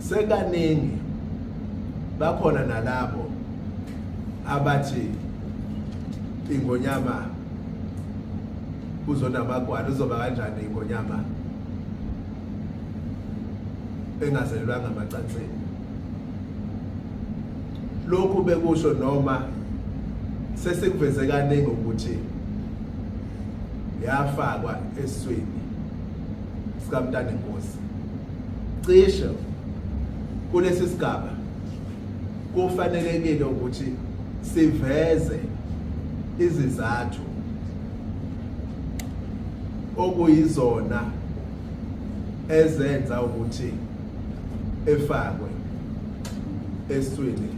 Sekaningi bakhona nalabo abathi ingonyama uzonamagwala uzoba kanjani ingonyama engazelelwanga amacansini. Lokhu bekusho noma sesikuveze kaningi ukuthi yafakwa esiswini sikamntanenkosi. Cishe kulesi sigaba kufanelekile ukuthi siveze izizathu okuyizona ezenza ukuthi efakwe eswini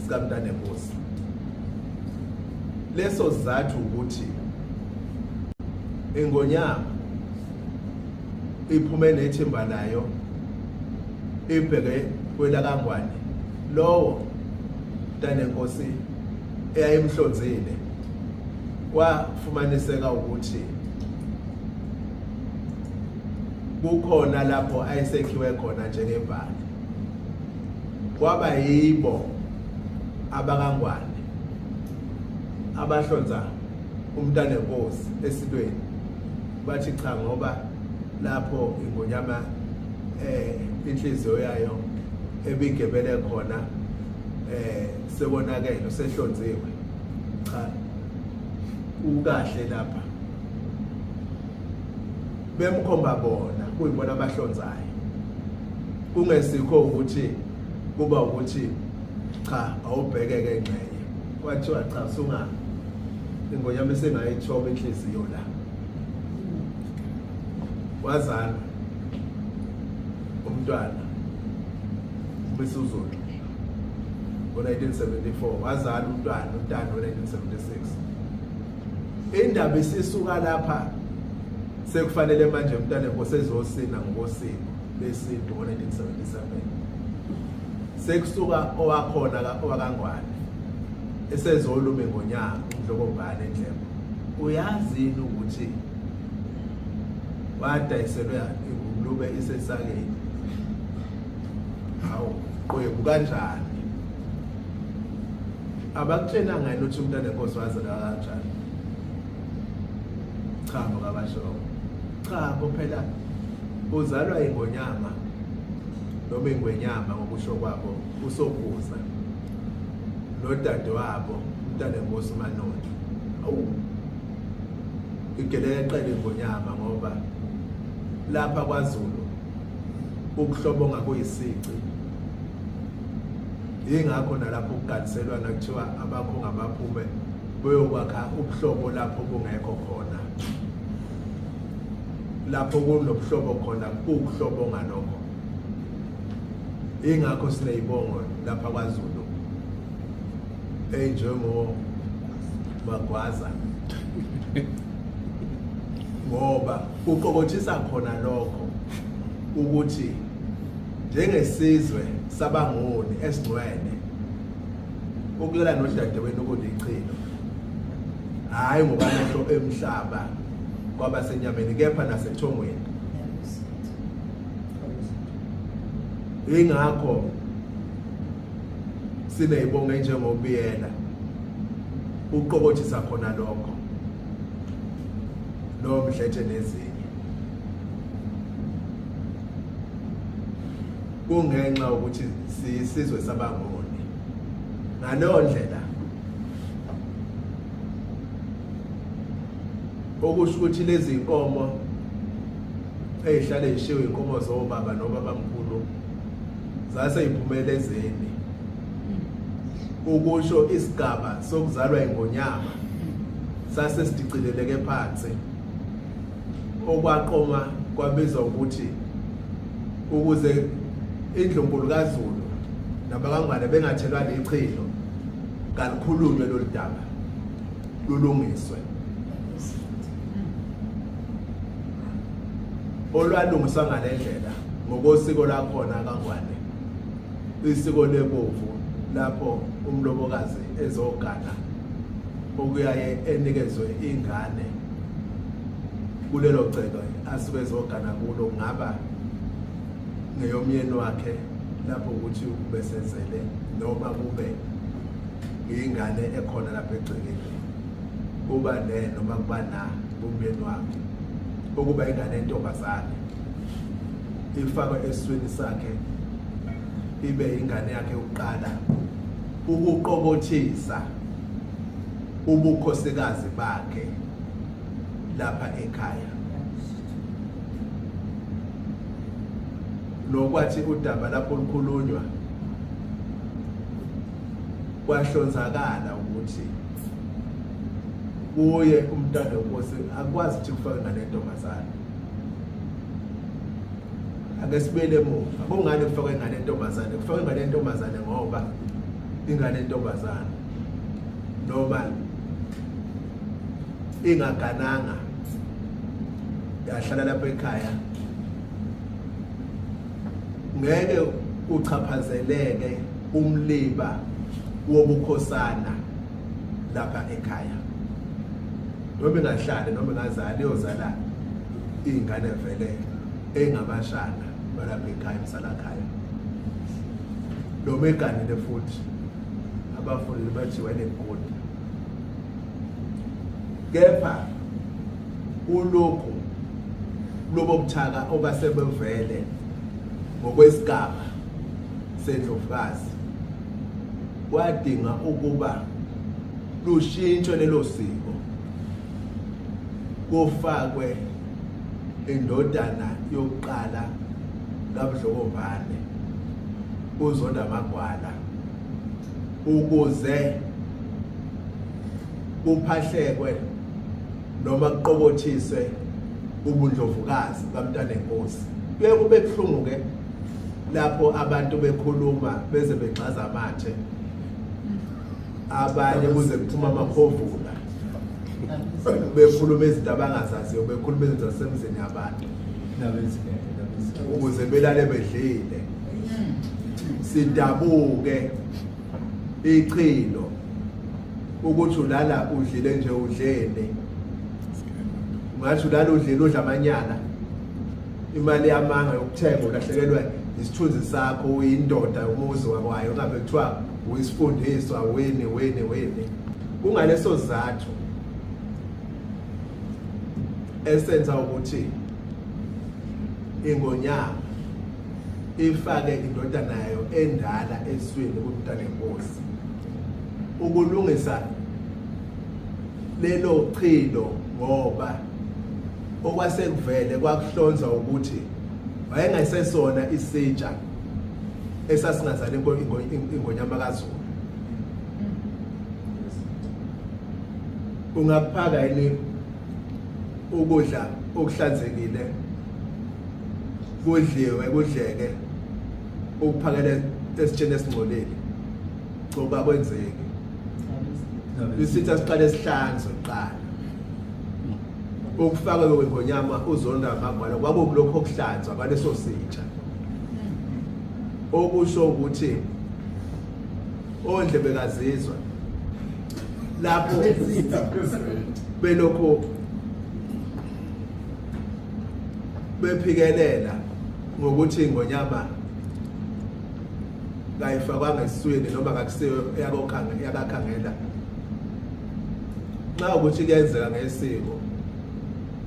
sikamntanenkosi. Leso sizathu ukuthi ingonyama iphume nethimba layo ibheke kwelakaNgwane, lowo mntanenkosi eyayimhlonzile kwafumaniseka ukuthi kukhona lapho ayesekhiwe khona njengembali. Kwaba yibo abakaNgwane abahlonza umntanenkosi esilweni, bathi cha, ngoba lapho ingonyama inhliziyo yayo ebigebele khona sekonakele, sehlonziwe, cha ukahle lapha. Bemkhomba bona kuyibona abahlonzayo, kungesikho ukuthi kuba ukuthi cha awubhekeke engxenye. Kwathiwa cha, sunga ingonyama isengayithoba inhliziyo la. Wazalwa umntwana uMisuzulu ngo-1974, wazala umntwana uNtando ngo-1976. Indaba isisuka lapha, sekufanele manje umntwana enkosi ezosina ngokosiko lesintu ngo-1977. Sekusuka owakhona owakaNgwane esezoluma ingonyama uMdlokombane endlebe. Uyazi yini ukuthi wadayiselwa ingulube isesakeni? Hawu, qwebu kanjani? Abakutshenanga yini ukuthi umntwana enkosi wazalwa kanjani? Cha, ngokabasho cha, phela uzalwa ingonyama noma ingwenyama ngokusho kwabo uSobhuza nodadewabo umntanenkosi uManoni. Awu, igeleleqele ingonyama, ngoba lapha kwaZulu ukuhlobonga kuyisici. Yingakho nalapho kuganiselwana kuthiwa abakhonga baphume beyokwakha ubuhlobo lapho bungekho khona, lapho kunobuhlobo khona kuwukuhlobonga lokho. Ingakho sineyibongo lapha kwaZulu enjengo Magwaza, ngoba kuqokothisa khona lokho ukuthi njengesizwe sabanguni esingcwele ukulala nodadewenu kulichilo, hhayi ngokwamehlo emhlaba kwabasenyameni kepha nasethongweni. Ingakho sineyibongo enjengobiyela, uqokothisa khona lokho nomdletshe nezinye, kungenxa ukuthi siyisizwe sabangoni. Ngaleyo ndlela okusho ukuthi lezi nkomo ezihlale zishiwe inkomo zobaba nobabamkhulu zase yiphumela ezeni, ukusho isigaba sokuzalwa ingonyama sase sidicileleke phansi, okwaqoma kwabizwa ukuthi ukuze indlunkulu kaZulu nabakaNgwane bengathelwa lichilo, kalikhulunywe lolu daba lulungiswe. Olwalungiswa ngale ndlela ngokosiko lakhona kaNgwane, isiko lebovu, lapho umlobokazi ezogana okuyaye enikezwe ingane kulelo ceke asuke ezogana kulo, kungaba ngeyomyeni wakhe lapho ukuthi ubesezele noma kube ingane ekhona lapha egcekeni, kuba ne noma kuba na kumyeni wakhe, ukuba ingane yentombazane ifakwe esiswini sakhe ibe ingane yakhe yokuqala, ukuqobothisa ubukhosikazi bakhe lapha ekhaya. Nokwathi udaba lapho lukhulunywa kwahlonzakala ukuthi kuye umntwana wenkosi akwazi ukuthi kufake ngale ntombazane. Ake sibuyele emuva, kungani kufakwe ingane yentombazane? Kufakwe ingane yentombazane ngoba ingane yentombazane noma ingagananga yahlala lapha ekhaya ngeke uchaphazeleke umliba wobukhosana lapha ekhaya, noma ingahlali noma ingazali iyozala iy'ngane vele ey'ngabashana balapha ekhaya emsalakhaya, noma eganile futhi abafundile bathi wayenegodi. Kepha kulokhu lobo buthaka obasebevele ngokwesigaba sendlovukazi kwadinga ukuba lushintshwe lelo siko, kufakwe indodana yokuqala kaBudlokombane uZonda Magwala ukuze kuphahlekwe noma kuqobothiswe ubundlovukazi bamntanenkosi. Kuye kube buhlungu ke lapho abantu bekhuluma beze begxaza amathe, abanye kuze kuphuma amakhovula bekhuluma izinto abangazaziyo, bekhuluma izinto zasemzini yabantu ukuze belale bedlile. Sidabuke ichilo ukuthi ulala udlile nje, udlele ungathi ulala udlile, udla amanyala, imali yamanga yokuthenga, ulahlekelwa isithunzi sakho, uyindoda umuzi wakwayo, ungabe kuthiwa uyisifundiswa weni weni weni. Kungaleso sizathu esenza ukuthi ingonyama ifake indodana yayo endala eswini kumntanenkosi ukulungisa lelo chilo, ngoba okwasekuvele kwakuhlonza ukuthi wayengasesona isitsha esasingazali ingonyama kaZulu. Ungakuphaka yini ukudla okuhlanzekile kudliwe kudleke ukuphakele esitsheni esingcolile? Ngoba kwenzeki. Isitha siqale sihlanzwe kuqala. Ukufakwa kwengonyama uZonda Magwala kwakukulokho okuhlanzwa kwaleso sitsha, okusho ukuthi ondlebe kazizwa lapho belokhu bephikelela ngokuthi ingonyama kayifakwanga esiswini noma kakusiyo eyakakhangela. Nxa ukuthi kuyenzeka ngesiko,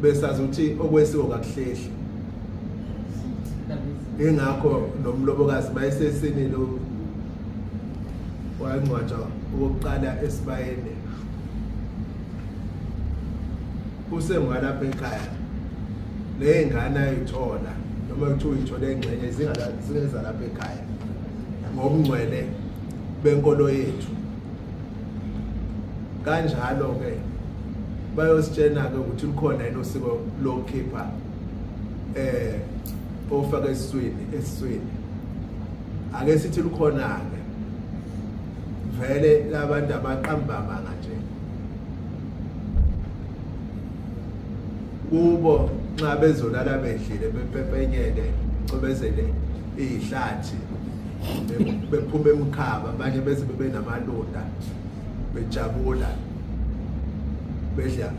besazi ukuthi okwesiko kakuhlehli, ingakho nomlobokazi mayesesinile wangcwatshwa okokuqala esibayeni usengwalapha ekhaya, ley'ngane ayithola noma kuthiwa uyithole engxenye zingezalapha ekhaya ngobungcwele benkolo yethu. Kanjalo-ke bayositshena-ke ukuthi lukhona yini usiko lokukhipha ofaka esiswini. Ake sithi lukhona-ke vele labantu abaqamba amanga nje kubo, nxa bezolala bedlile bepepenyele cobezele izihlathi bephuma emkhaba, abanye beze bebe namalunda bejabula bedla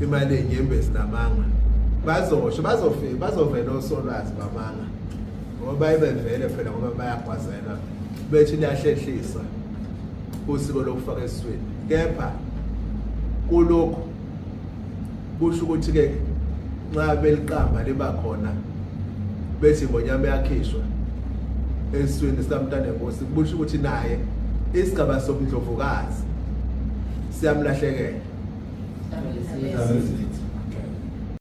imali enyembezi namanga, bazosho bazofika bazovela osolwazi bamanga. Ngoba baye bevele phela ngoba bayagwazela bethi liyahlehlisa usiko lokufaka esiswini. Kepha kulokhu kusho ukuthi-ke nxa beliqamba liba khona bethi ingonyama yakhishwa esiswini sikamntanenkosi kusho ukuthi naye isigaba sobundlovukazi siyamlahlekela.